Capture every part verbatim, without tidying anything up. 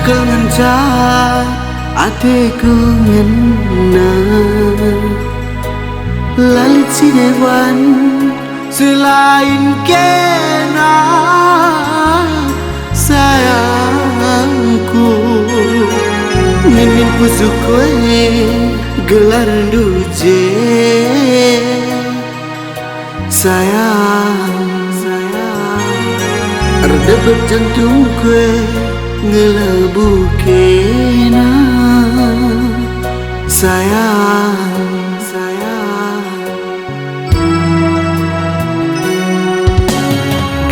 Kal ngenca ateku ngena, la lit si deban selain kena, sayangku. Min-min pusuhku e, gelarndu je. Sayang, sayang, erdebet jantungku e ngelebu kena. Sayang, sayang,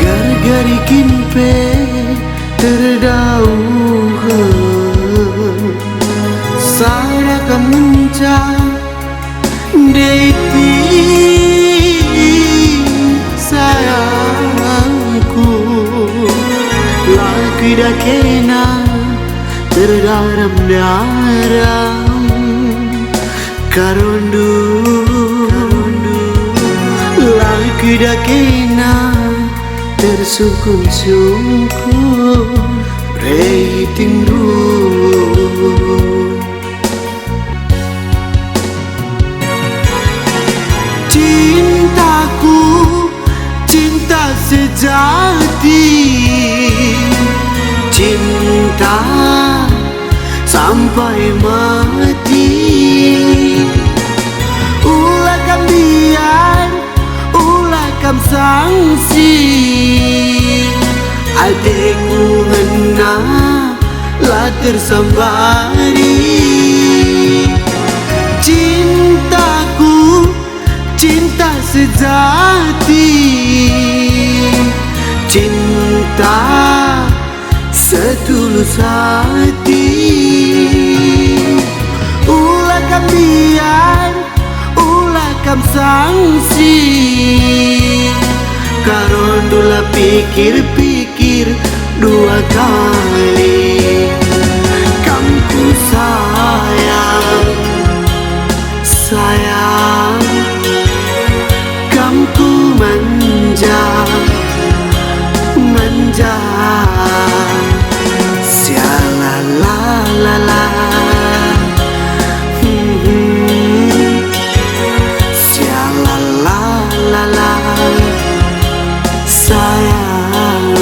gargari kin pe terdauhen, sada kam ngenca ndai ting sayangku, la kuidah kena terdaram-daram karondu, la kuidah kena tersungkun-sungkun reh tingndu. Cintaku, cinta sejati, cinta sampai mati. Ula kam mbiar, ula kam sangsi, ateku ngena la tersambari. Cintaku, cinta sejati, cinta setulus hati. Ula kam mbiar, ula kam sangsi, karondu la pikir-pikir dua kali. Kam ku sayang, sayang, kam ku manja, manja. Sialalalala. Hmm. Sialalalala. Sayang.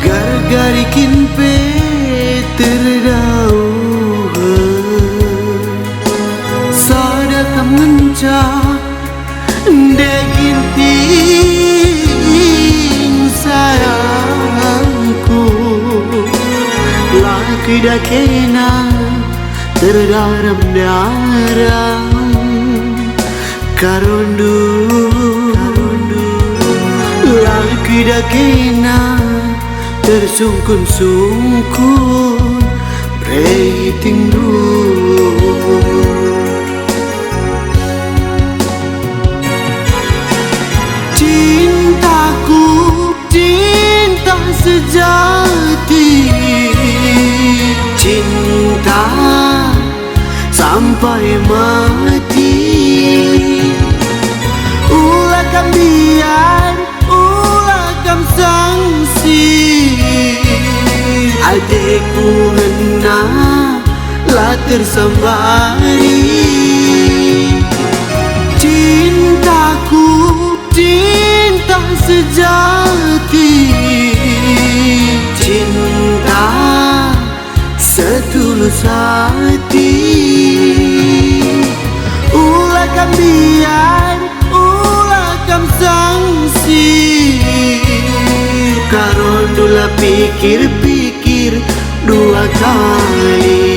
Gargari kin pe terdauhen, sada kam ngenca ndai ginting sayangku, la kuidah kena terdaram-daram karondu, la kuidah kena tersungkun-sungkun reh tingndu. Cintaku, cinta sejati, cinta sampai mati. Ula kam mbiar, ula kam sangsi, ateku ngena la tersambari. Cintaku, cinta sejati, cinta setulus hati. Ula kam mbiar, ula kam sangsi, karondu la pikir-pikir dua kali.